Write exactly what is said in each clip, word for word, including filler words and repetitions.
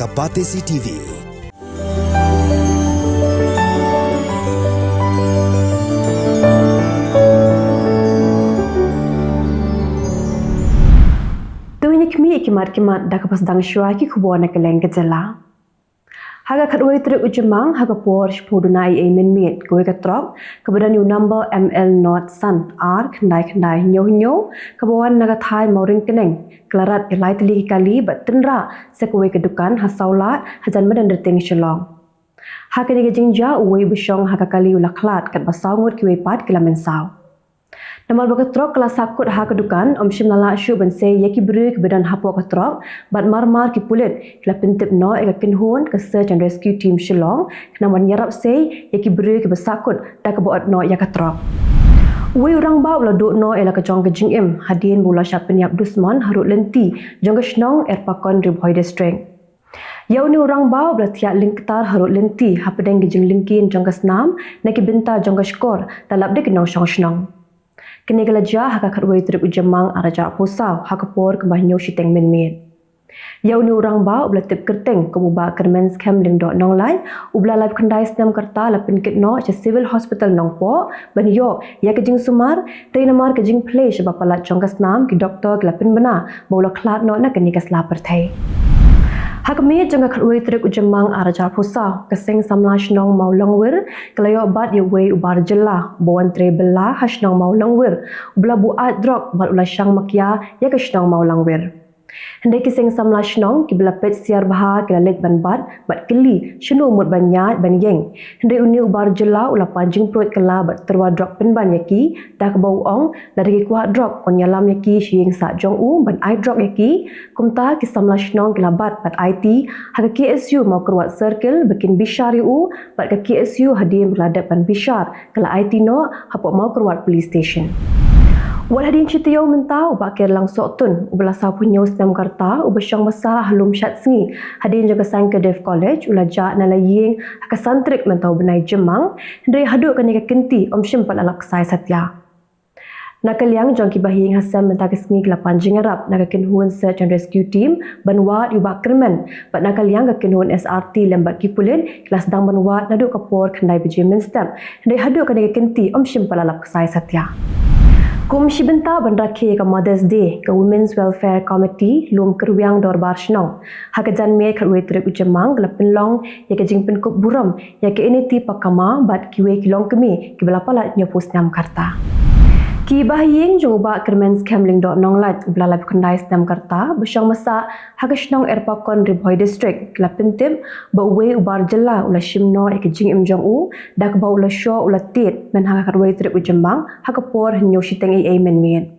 A Batesi T V. To ngin ïa khmih ïa ki mat ki mat da kaba sdang shuwa ki khubor na kylleng ka jylla. Ha ka khatwei tarik u Jymmang, ha ka por shiphew duna eiei mynmiet, kawei ka trok kaba don ïa u number M L nought san ar khyndai khyndai hynñiew hynñiew, kaba wan na ka thaiñ Mawryngkneng, ka la rat ïa lai tylli ki kali bad tynrah sa kawei ka dukan ha Sawlad, hajan Madanrting, Shillong. Ha kane ka jingjia, uwei uba shong ha ka kali u la khlad, katba saw ngut kiwei pat ki la mynsaw. Namar ba ka trok ka la sahkut ha ka dukan, ym shym la lah shuh ban sei ïa ki briew kiba don hapoh ka trok, bad mar mar ki pulit ki la pyntip noh ïa ka kynhun ka Search and Rescue Team Shillong khnang ban ïarap sei ïa ki briew kiba sahkut da kaba ot noh ïa ka trok. Uwei u rangbah u la duh noh ïa la ka jong ka jingim hadien ba u la shah pynïap dusmon harud lynti jong ka shnong Erpakon, Ri Bhoi District. Ïa une u rangbah uba la thiah lyngktar harud lynti hapdeng ka jinglyngkien jong ka snam na ki bynta jong ka shkor, da lap da ki nongshong shnong. Kane ka la jia ha ka khatwei tarik u Jymmang, ar hajar arphew saw, ha ka por kumba hynñiew shiteng mynmiet. Ïa une u rangbah uba la tip kyrteng kum u Bah Kyrmen Skhem Lyngdoh Nonglait, uba la laiphew khyndai snem ka rta, la pynkit noh sha Civil Hospital Nongpoh ban ïoh ïa ka jingsumar, hynrei namar ka jingphlei shaba palat jong ka snam, ki doktor ki la pynbna ba u la khlad noh na kane ka sla pyrthei. Ha ka miet jong ka khatwei tarik u Jymmang, ar hajar arphew saw, ka seng samla shnong Mawlongwir ka la ïoh bat ïa uwei u bar jylla uba wan trei bylla ha shnong Mawlongwir, uba la buaid drok bad u la shang makia ïa ka shnong Mawlongwir. Hynrei ki seng samla shnong kiba la peit siar bha ki la leit ban bat bad kylli shano mut ban ïaid ban ïeng. Hynrei une u bar jylla u la pan jingpruid kylla bad tyrwa drok pynban ïa ki, da kaba u ong lada ki kwah drok, un ïalam ïa ki sha ïing sah jong u ban ai drok ïa ki. Kumta ki samla shnong ki la bat bad aiti ha ka K S U Mawkyrwat Circle ba kin bishar ïa u, bad ka K S U hadien ba la dep ban bishar ka la aiti noh hapoh Mawkyrwat Police Station. Wat hadien shi taïew mynta, u Bah Kerlang Sohtun, uba la sawphew hynñiew snem ka rta, uba shong basa ha Lumshadsngi hadien jong ka Sankardev College, u la jah na la ïing ha ka san tarik mynta u bnai Jymmang, hynrei haduh kane ka kynti ym shym pat la lap ksai satia. Na ka liang jong ki bahaïing hasem, mynta ka sngi ki la pan jingïarap na ka kynhun Search and Rescue Team ban wad ïa u Bah Kyrmen, bad na ka liang ka kynhun S R T lem bad ki pulit ki la sdang ban wad naduh ka por khyndai baje mynstep, hynrei haduh kane ka kynti ym shym pat la lap ksai satia. Kum shi bynta ban rakhe ïa ka Mother's Day, ka Women's Welfare Committee Lum Kyrwiang Dorbar Shnong, ha ka janmiet khatwei tarik u Jymmang, ka la pynlong ïa ka jingpynkup burom ïa ka Eneti Pakama bad kiwei ki longkmie kiba la palat hynñiewphew snem ka rta. Ki bahaïing jong u Bah Kyrmen Skhem Lyngdoh Nonglait, uba la laiphew khyndai snem ka rta, ba shong basa ha ka shnong Erpakon, Ri Bhoi District, ki la pyntip ba uwei u bar jylla u la shim noh ïa ka jingim jong u, da kaba u la shoh u la tied mynha ka khatwei tarik u Jymmang ha ka por hynñiew shiteng eiei mynmiet.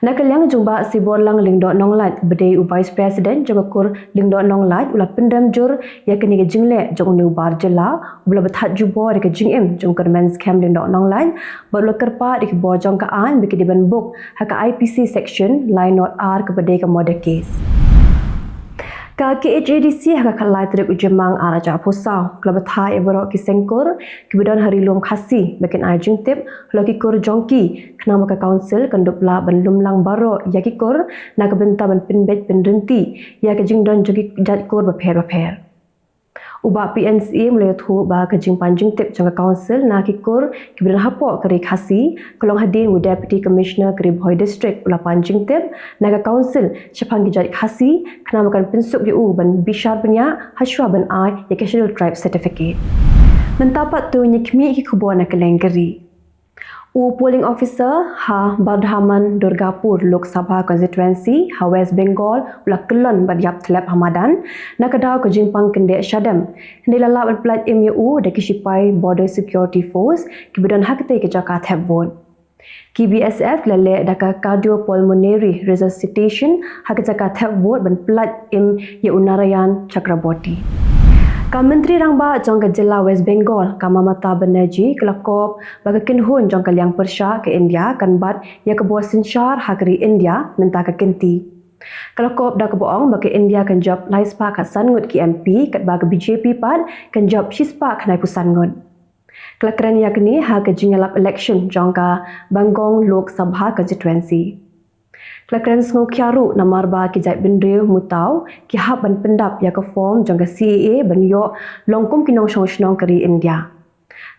Na ka liang jong u Bah Siborlang Lyngdoh Nonglait, uba dei u Vice President jong ka kur Lyngdoh Nonglait, u la pynrem jur ïa kane ka jingleh jong une u bar jylla uba la bthat jubor ïa ka jingim jong u Kyrmen Skhem Lyngdoh Nonglait, bad u la kyrpad ïa ki bor jong ka aiñ ba ki dei ban buk ha ka I P C section lai nought ar, kaba dei ka murder case. Ka K H A D C ha ka khatlai tarik u Jymmang, ar hajar arphew saw, ka la bthah ïa baroh ki seng kur kiba don ha Ri Lum Khasi ba kin ai jingtip halor ki kur jong ki, khnang ba ka council kan dup lah ban lum lang baroh ïa ki kur na ka bynta ban pynbeit pynryntih ïa ka jingdon jong ki jait kur bapher bapher. U Bah P N Syiem u la ïathuh ba ka jingpan jingtip jong ka council na ki kur kiba don hapoh ka Ri Khasi ka long hadien ba u Deputy Commissioner ka Ri Bhoi District u la pan jingtip na ka council shaphang ki jait Khasi, khnang ba kan pynsuk ïa u ban bishar bniah hashwa ban ai ïa ka Scheduled Tribe certificate. Mynta pat to ngin ïa khmih ïa ki khubor na kylleng ka ri. U polling officer ha Bardhaman Durgapur Lok Sabha Constituency ha West Bengal u la kyllon bad ïap tlep ha madan na ka daw ka jingpang kyndit shadem. Hynrei la lah ban pyllait im ïa u da ki shipai Border Security Force kiba don ha katei ka jaka thep vote. Ki B S F ki la leh da ka cardiopulmonary resuscitation ha ka jaka thep vote ban pyllait im ïa u Narayan Chakraborty. Ka Myntri Rangbah jong ka jylla West Bengal, ka Mamata Banerjee, ka la kop ba ka kynhun jong ka liang pyrshah ka India kan bat ïa ka bor synshar ha ka ri India mynta ka kynti. Ka la kop da kaba ong ba ka India kan jop lai spah khatsan ngut ki M P, katba ka B J P pat kan jop shi spah khyndaiphew san ngut. Ka la kren ïa kane ha ka jingïalap election jong ka Bangong Lok Sabha Constituency. Ka la kren sngewkhia ruh namar ba ki jaitbynriew muthaw ki hap ban pyndap ïa ka form jong ka C A A ban ïoh long kum ki nongshong shnong ka ri India.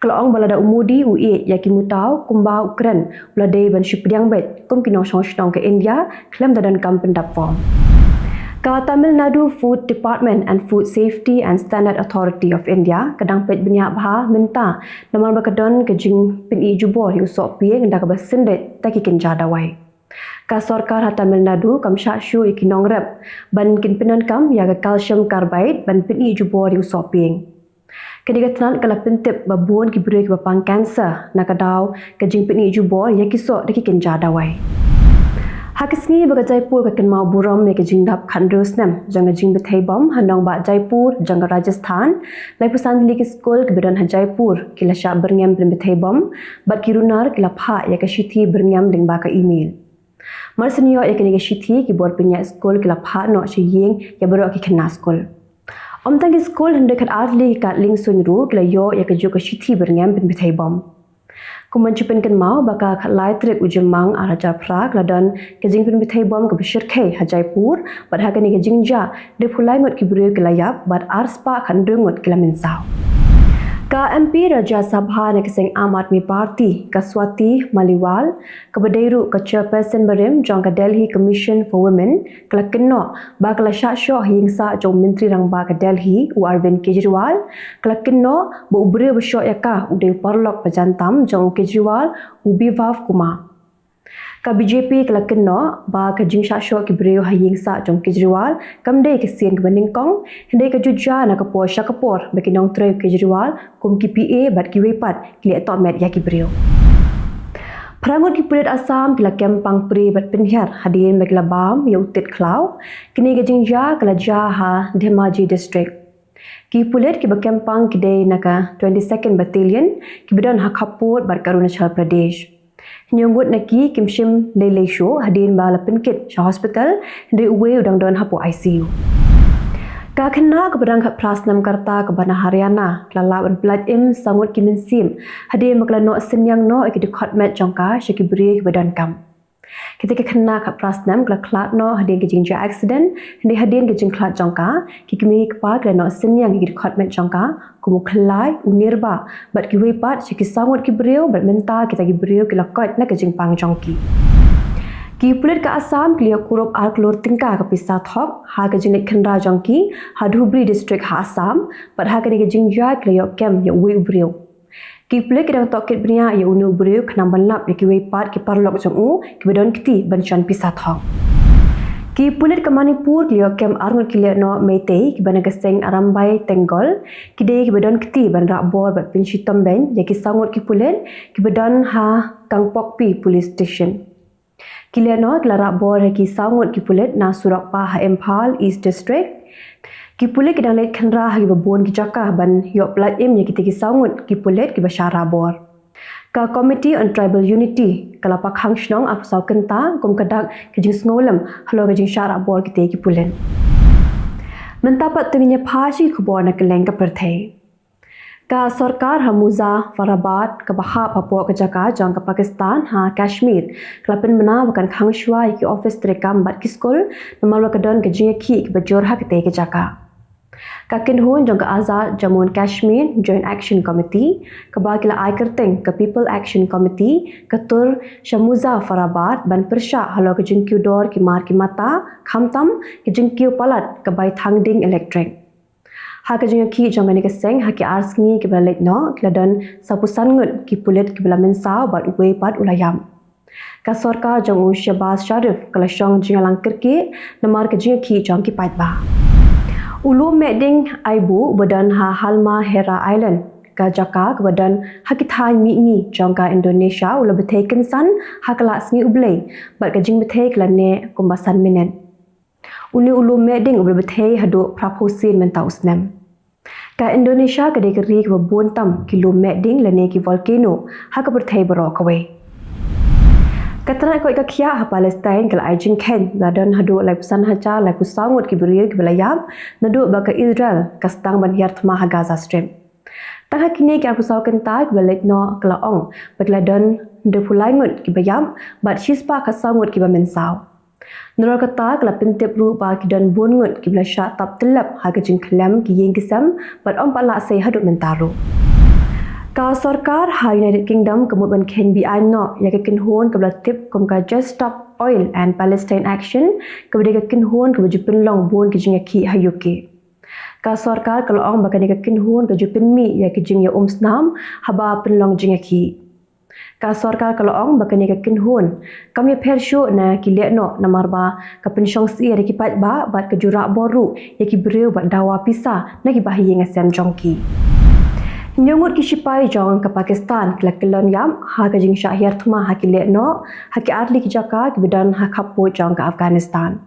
Ka la ong ba lada u Modi u ïeit ïa ki muthaw kumba u kren, u la dei ban shu pdiang beit kum ki nongshong shnong ka India khlem da donkam pyndap form. Ka Tamil Nadu Food Department and Food Safety and Standard Authority of India ka dang peit bniah bha mynta namar ba ka don ka jingpyni jubor ïa u sohpieng da kaba syndet da ki kynja dawai. Ka sorkar ha Tamil Nadu kam shah shuh ïa ki nongrep ban kin pyndonkam ïa ka calcium carbide ban pyni jubor ïa u sohpieng. Kane ka tnat ka la pyntip ba bun ki briew kiba pang cancer na ka daw ka jingpyni jubor ïa ki soh da ki kynja dawai. Ha ka sngi ba ka Jaipur ka kynmaw burom ïa ka jingdap khathynriew snem jong ka jingbthei bom ha nongbah Jaipur jong ka Rajasthan, laiphew san tylli ki skul kiba don ha Jaipur ki la shah byrngem pynbthei bom bad ki runar ki la phah ïa ka shithi byrngem lyngba ka email. Mar shen ïoh ïa kane ka shithi, ki bor pynïaid skul ki la phah noh sha ïing ïa baroh ki khynnah skul. Ym tang ki skul, hynrei khatar tylli ki kad liengsuiñ ruh ki la ïoh ïa kajuh ka shithi byrngem pynbthei bom. Kum ban shu pynkynmaw ba ka khatlai tarik u Jymmang ar hajar phra ka la don ka jingpynbthei bom kaba shyrkhei ha Jaipur bad ha kane ka jingjia hynriewphew lai ngut ki briew ki la ïap bad arspah khathynriew ngut ki la mynsaw. Ka M P Rajya Sabha na ka seng Aam Aadmi Party, ka Swati Maliwal, kaba dei ruh ka chairperson barim jong ka Delhi Commission for Women, ka la kynnoh ba ka la shah shoh ha ïing sah jong u Myntri Rangbah ka Delhi, u Arvind Kejriwal. Ka la kynnoh ba u briew ba shoh ïa ka u dei u paralok ba jan tam jong u Kejriwal, u Bibhav Kumar. Ka B J P ka la kynnoh ba ka jingshah shoh ki briew ha ïing sah jong u Kejriwal kam dei ka sien kaba nyngkong, hynrei ka ju jia na ka por sha ka por ba ki nongtrei u Kejriwal kum ki P A bad kiwei pat ki leh tohmet ïa ki briew. Phra ngut ki pulit Assam ki la kem pang pre bad pynhiar hadien ba ki la bam ïa u tit khlaw. Kane ka jingjia ka la jia ha Dhemaji District. Ki pulit kiba kem pang ki dei na ka twenty-second Battalion kiba don ha khappud bad ka Arunachal Pradesh. Hynñiew ngut na ki kim shym lei lei shuh hadien ba la pynkit sha hospital, hynrei uwei u dang don hapoh I C U. Ka khynnah kaba dang khatphra snem ka rta kaba na Haryana ka la lah ban pyllait im saw ngut ki mynsiem hadien ba ka la noh synñiang noh ïa ki dkhot met jong ka sha ki briew kiba donkam. Kita ki khynnah khatphra snem ka la khlad noh hadien ka jingjia accident, hynrei hadien ka jingkhlad jong ka, ki kmie ki kpa ki la noh synñiang ïa ki dkhot met jong ka, kum u Khyllai, u Nirbah bad kiwei pat sha ki saw ngut ki briew bad mynta kita ki briew ki la koit na ka jingpang jong ki. Ki pulit ka Assam ki la ïoh kurup ar klur tyngka ka pisa thok ha ka jingleit khynra jong ki ha Dhubri District ha Assam, bad ha kane ka jingjia ki la ïoh kem ïa uwei u briew. Ki pulit ki dang tohkit bniah ïa une u briew khnang ban lap ïa kiwei pat ki paralok jong u kiba don kti ban shon pisa thok. Ki pulit ka Manipur ki la ïoh kem ar ngut ki lehnoh Meitei kiba na ka seng Arambai Tenggol, ki dei kiba don kti ban rah bor bad pynshitom bein ïa ki saw ngut ki pulit kiba don ha Kangpokpi Police Station. Ki lehnoh ki la rah bor ïa ki saw ngut ki pulit na surok pah ha Imphal East District. Ki pulit ki dang leit khynra ha kiba bun ki jaka ban ïoh pyllait im ïa kita ki saw ngut ki pulit kiba shah rah bor. Ka Committee on Tribal Unity ka la pakhang shnong arphew saw kynta kum ka dak ka jingsngewlem halor ka jingshah rah bor kita ki pulit. Mynta pat to ngin ïa phai sha ki khubor na kylleng ka pyrthei. Ka sorkar ha Muzaffarabad kaba hap hapoh ka jaka jong ka Pakistan ha Kashmir ka la pynbna ba kan khang shuwa ïa ki office treikam bad ki skul namar ba ka don ka jingïakhih kaba jur ha katei ka jaka. Ka kynhun jong ka Azad Jammu and Kashmir Joint Action Committee, kaba ki la ai kyrteng ka People Action Committee, ka tur sha Muzaffarabad ban pyrshah halor ka jingkiew dor ki mar ki mata, khamtam ka jingkiew palat ka bai thang ding elektrik. Ha ka jingïakhih jong kane ka seng ha ki ar sngi kiba la leit noh, ki la don sawphew san ngut ki pulit kiba la mynsaw bad uwei pat u la ïap. Ka sorkar jong u Shehbaz Sharif ka la shong jingïalang kyrkieh namar ka jingïakhih jong ki paidbah. U lum mehding Aibu uba don ha Halmahera Island, ka jaka kaba don ha ki thaiñ mihngi jong ka Indonesia, u la bthei kynsan ha ka lad Sngi U Blei bad ka jingbthei ka la neh kumba san minit. Une u lum mehding uba la bthei haduh phraphew sien mynta u snem. Ka Indonesia ka dei ka ri kaba bun tam ki lum mehding lane ki volcano ha ka pyrthei baroh kawei. Ka tnat koit ka khiah ha Palestine ka la ai jingkheiñ ba la don haduh laiphew san hajar laiphew saw ngut ki briew kiba la ïap naduh ba ka Israel ka sdang ban hiar thma ha Gaza Strip. Tang ha kine ki arphew saw kynta kiba la leit noh ka la ong ba ki la don hynriewphew lai ngut kiba ïap bad shispah khatsaw ngut kiba mynsaw. Nalor kata ka la pyntip ruh ba ki don bun ngut kiba la shah tap tyllep ha ka jingkhlem ki ïing ki sem bad ym pat lah sei haduh mynta ruh. Ka sorkar ha United Kingdom ka mut ban kheiñ beaiñ noh ïa ka kynhun kaba la tip kum ka Just Stop Oil and Palestine Action, kaba dei ka kynhun kaba ju pynlong bun ki jingïakhih ha U K. Ka sorkar ka la ong ba kane ka kynhun ka ju pynmih ïa ki jingïaumsnam haba pynlong jingïakhih. Ka sorkar ka la ong ba kane ka kynhun kam ïapher shuh na ki lehnoh namar ba ka pynshong syiar ïa ki paidbah bad ka ju rah bor ruh ïa ki briew bad dawa pisa na ki bahaïing hasem jong ki. Hynñiew ngut ki shipai jong ka Pakistan ki la kyllon ïap ha ka jingshah hiar thma ha ki lehnoh ha ki artylli ki jaka kiba don ha khappud jong ka Afghanistan.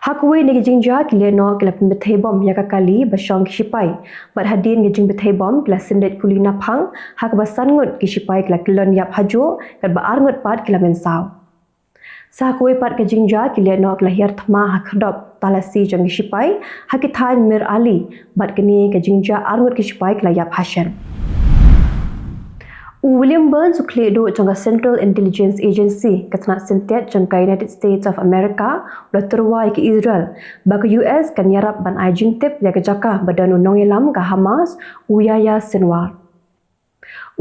Ha kawei na ki jingjia ki lehnoh ki la pynbthei bom ïa ka kali ba shong ki shipai bad hadien ka jingbthei bom ki la syndet kuli naphang ha kaba san ngut ki shipai ki la kyllon ïap hajuh katba ar ngut pat ki la mynsaw. Sa kawei pat ka jingjia ki lehnoh ki la hiar thma ha khyrdop talasi jong ki shipai ha ki thaiñ Mir Ali bad kane ka jingjia ar ngut ki shipai ki la ïap hashen. U William Burns u khlieh duh jong ka Central Intelligence Agency ka tnat syntiat jong ka United States of America u la tyrwa ïa ka Israel ba ka U S kan ïarap ban ai jingtip ïa ka jaka ba don u nongïalam ka Hamas u Yahya Sinwar.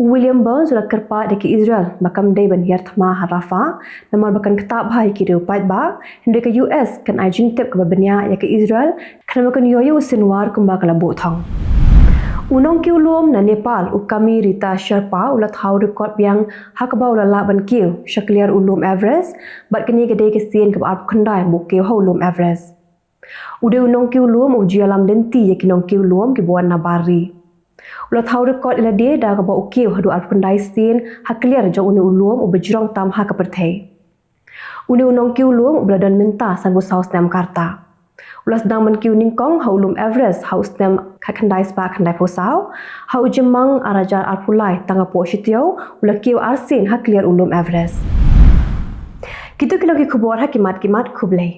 U William Burns u la kyrpad ïa ka Israel ba kam dei ban hiar thma ha Rafah namar ba kan ktah bha ïa ki riew paidbah, hynrei ka U S kan ai jingtip kaba bniah ïa ka Israel khnang ba kan ïoh ïa u Sinwar kumba ka la buh thong. U nongkiew lum na Nepal u Kami Rita Sherpa u la thaw record biang ha kaba u la lah ban kiew sha kliar u lum Everest bad kane ka dei ka sien kaba arphew khyndai ba u kiew ha u lum Everest. U dei u nongkiew lum u ju ïalam lynti ïa ki nongkiew lum kiba wan na bar ri. U la thaw record ïa lade da kaba u kiew haduh arphew khyndai sien ha kliar jong une u lum uba jrong tam ha ka pyrthei. Une u nongkiew lum uba la don mynta sanphew saw snem ka rta u la sdang ban kiew nyngkong ha u lum Everest ha u snem khatkhyndai spah khyndaiphew saw ha u Jymmang ar hajar arphew lai tang hapoh shi taïew u la kiew arsien ha kliar u lum Everest. Kito ki long ki khubor ha ki mat ki mat, khublei.